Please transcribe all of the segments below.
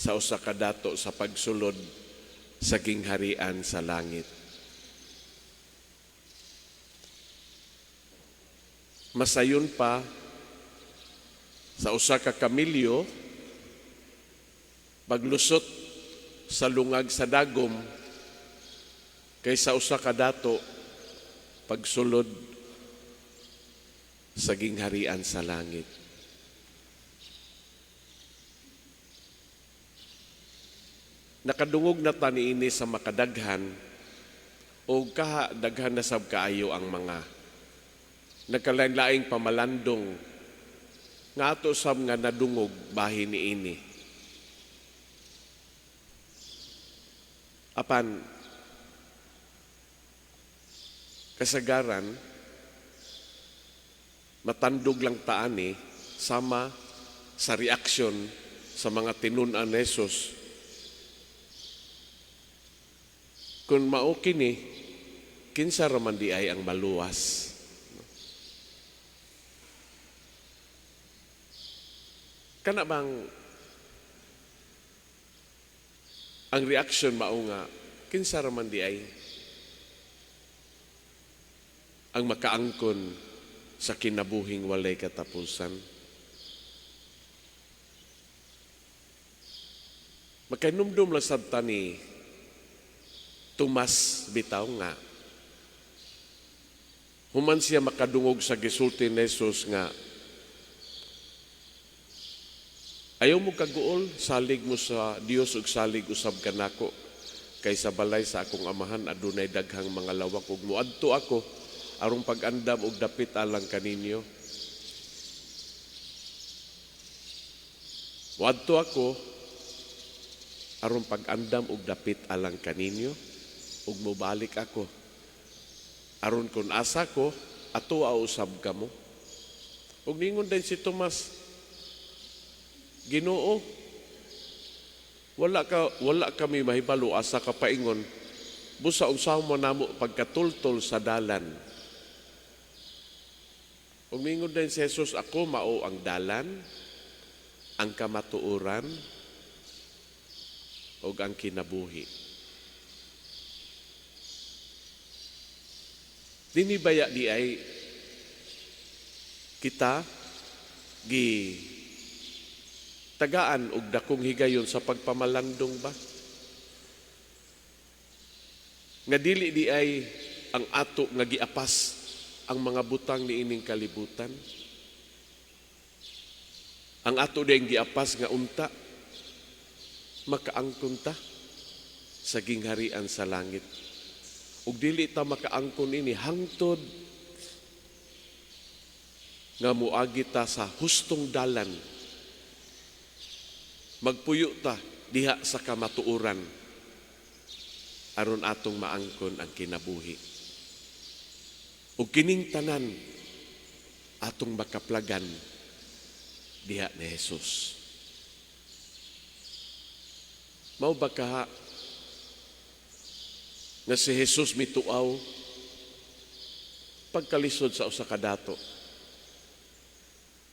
Sa usa ka dato sa pagsulod sa gingharian sa langit. Masayon pa sa usa ka kamilyo paglusot sa lungag sa dagom kaysa usa ka dato pagsulod sa gingharian sa langit. Nakadungog na ta niini sa makadaghan o kaha daghan na sab kaayo ang mga nagkalain-laing pamalandong nga ato sab nga nadungog bahin niini. Apan kasagaran matandog lang ta ani sama sa reaksyon sa mga tinun-an ni Jesus. Kung mao kini, kinsa ra man di ay ang maluwas? Kana bang ang reaksyon mao nga kinsa ra man di ay ang makaangkon sa kinabuhing walay katapusan? Makahinumdum lang sad ta ni Tomas bitaw nga human siya makadungog sa gisulti ni Jesus nga ayaw mo kaguol, salig mo sa Dios ug salig usab kanako, kay sa balay sa akong amahan adunay daghang mga lawak ug moadto ako aron pag-andam og dapit alang kaninyo. Moadto ako aron pag-andam og dapit alang kaninyo ug mobalik ako aron kun asa ko ato usab kamo. Ug ningon din si Tomas, "Ginoo, wala kami mahibalo asa ka paingon, busa unsa mo namo pagkatultol sa dalan?" Ug ningon din si Jesus, "Ako mao ang dalan, ang kamatuoran ug ang kinabuhi." Dini baya di ay kita gi tagaan og dakong higayon sa pagpamalandong ba? Nga dili di ay ang ato nga giapas ang mga butang niining kalibutan. Ang ato di ang giapas nga unta makaangkon ta sa gingharian sa langit. Ug dili ta makaangkon ini hangtod nga moagi ta sa hustong dalan. Magpuyo ta diha sa kamatuoran aron atong maangkon ang kinabuhi. Ug kining tanan atong makaplagan diha ni Jesus. Mao ba kaha nga si Jesus mituaw pagkalisod sa usa ka dato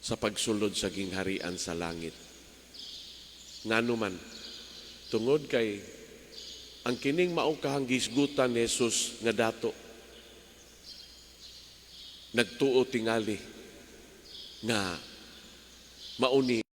sa pagsulod sa gingharian sa langit? Ngano man, tungod kay ang kining mao kahang gisgutan ni Jesus nga dato, nagtuo tingali nga mauni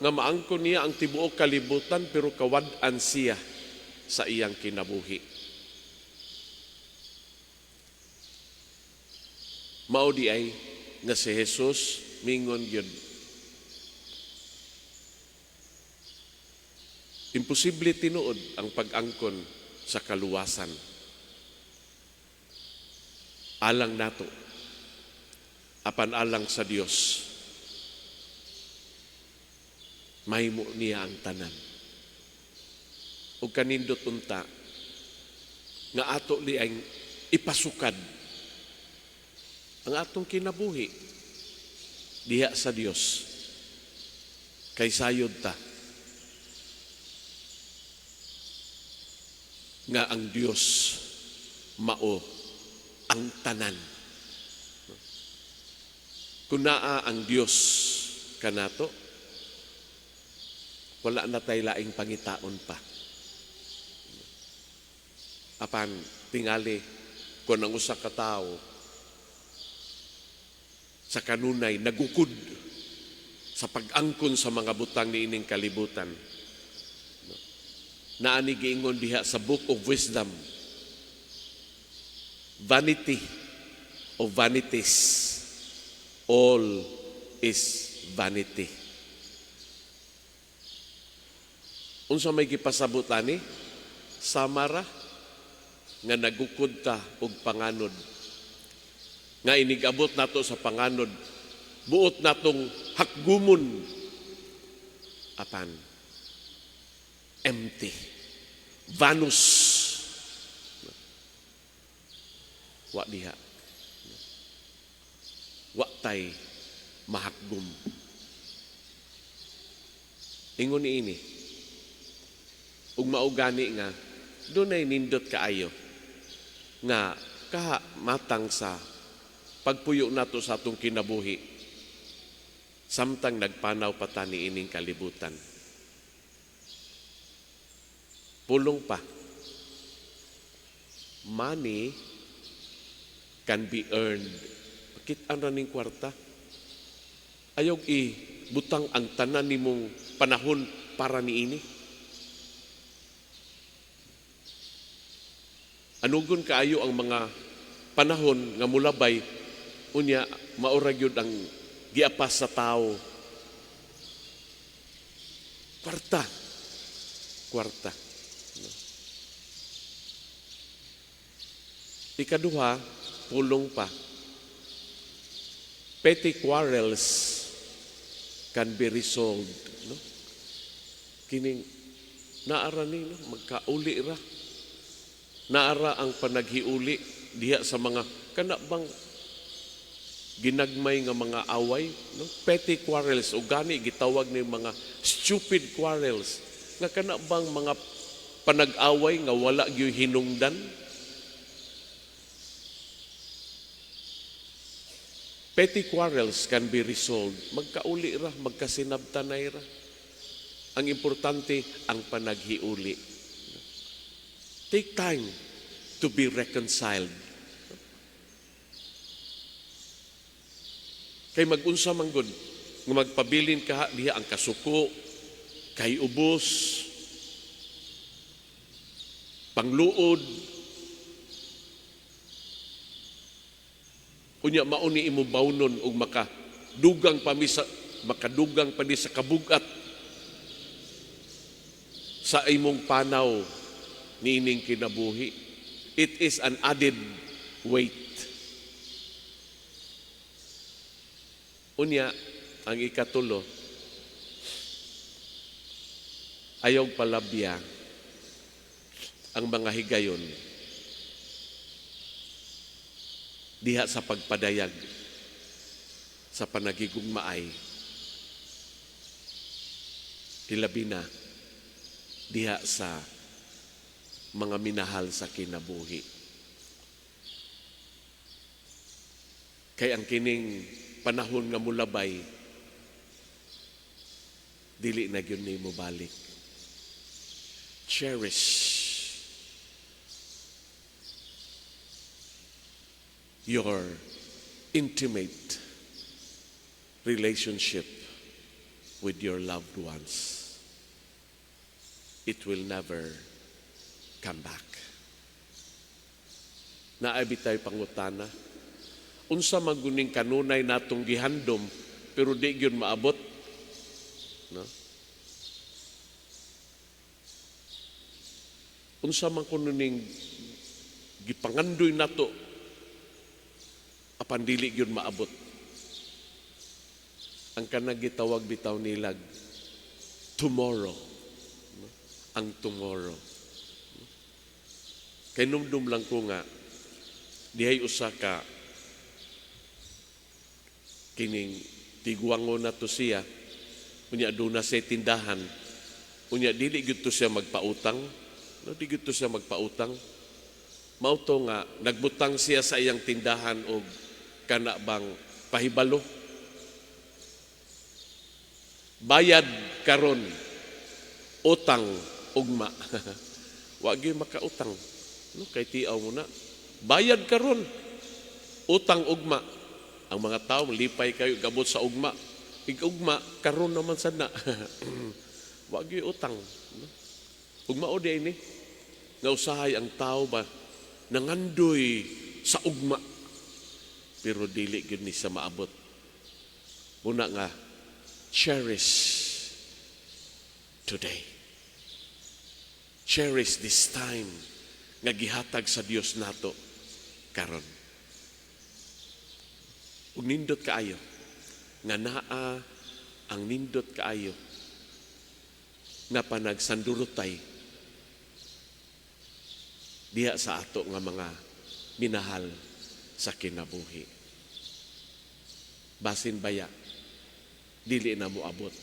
nga maangkon niya ang tibuok kalibutan pero kawad-an siya sa iyang kinabuhi. Mao di ay nga si Jesus mingon gyud, imposible tinuod ang pag-angkon sa kaluwasan alang nato, apan alang sa Dios mahimo niya ang tanan. Ug kanindot unta nga ato li ang ipasukad ang atong kinabuhi diha sa Dios, kay sayod ta nga ang Dios mao ang tanan. Kung naa ang Dios kanato, Wala na tay laing pangitaon pa. Apan tingali kon ang usa ka tawo sa kanunay nagukod sa pag-angkon sa mga butang niining kalibutan. Naa ni giingon diha sa Book of Wisdom, "Vanity of vanities, all is vanity." Unsa may gipasabot ani? Samara nga nagukod ta og panganod. Nga inigabot nato sa panganod, buot natong hakgumon apan empty, vanus. Wa diha. Wa tay mahakgum. Ingon ni ini. Ug mao gani nga dunay nindot kaayo nga kaha matang sa pagpuyo nato sa atong kinabuhi samtang nagpanaw pa ta niining kalibutan. Pulong pa. Money can be earned. Makit-an ra ning kwarta. Ayaw i-butang ang tanan nimong panahon para niini. Anugon kaayo ang mga panahon nga mulabay, unya maura gyud ang giapas sa tao. Kwarta. Kwarta. No? Ikaduha, pulong pa. Petty quarrels can be resolved. No? Kining naara ni, no? Magkauli ra. Naara ang panaghiuli diha sa mga kana bang ginagmay nga mga away, no? Petty quarrels o gani gitawag ni mga stupid quarrels nga kana bang mga panag-away nga wala gyud hinungdan. Petty quarrels can be resolved. Magkauli ra, magkasinabtanay ra. Ang importante, ang panaghiuli. Take time to be reconciled. Kay mag-unsa man gud nga magpabilin ka diha ang kasuko, kay ubos, pangluod, unya mao ni imo bawnon og makadugang pa ni sa kabugat sa imong panaw niining kinabuhi. It is an added weight. Unya, ang ikatulo, ayaw palabya ang mga higayon diha sa pagpadayag sa panagigugmaay, hilabi na diha sa mga minahal sa kinabuhi. Kay ang kining panahon nga mulabay, dili na gyud nimo balik. Cherish your intimate relationship with your loved ones. It will never come back. Naay bitay pangutana. Unsa man guning kanunay natong gihandom pero di gyud maabot, no? Unsa man kuno ning gipangandoy nato apan dili gyud maabot? Ang kanang gitawag bitaw nilag tomorrow, no? Ang tomorrow. No? Kay numdum lang ko nga dihay usa ka kining tiguango na to siya, unya aduna siya tindahan, unya dili gyud to siya magpautang, no, di gyud to siya magpautang. Mao to nga nagbutang siya sa iyang tindahan og kana bang pahibalo. Bayad karon. Utang ugma. Wa gyud makautang. No, kay tiaw mo na. Bayad karon. Utang ugma. Ang mga tao lipay kayo gabot sa ugma. Ig-ugma karon naman sad na. Wa gyud utang. No? Ug mao di ini nga usahay ang tao ba nangandoy sa ugma, pero dili gyud ni sa maabot. Muna nga cherish today. Cherish this time nga gihatag sa Dios nato karon. Ug nindot kaayo nga naa ang nindot kaayo nga panagsandurotay diha sa ato nga mga minahal sa kinabuhi. Basin baya, dili na moabot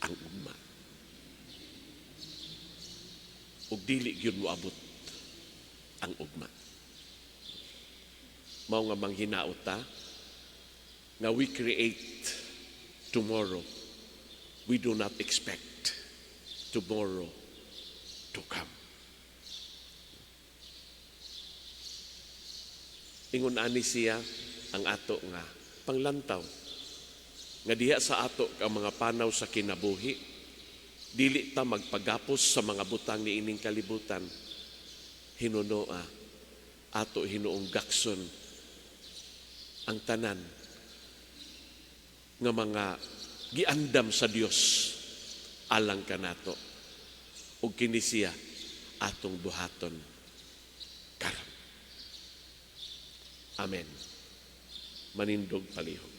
ang ugma. Ug dili gyud moabot ang ugma. Mao nga manghinaot ta nga we create tomorrow. We do not expect tomorrow to come. Ingon ani siya ang ato nga panglantaw nga diha sa ato ang mga panaw sa kinabuhi, dili ta magpagapos sa mga butang niining kalibutan. Hinunoa ato hinuong gakson ang tanan nga mga giandam sa Dios alang kanato, ug kini siya atong buhaton karon. Amen. Manindog palihog.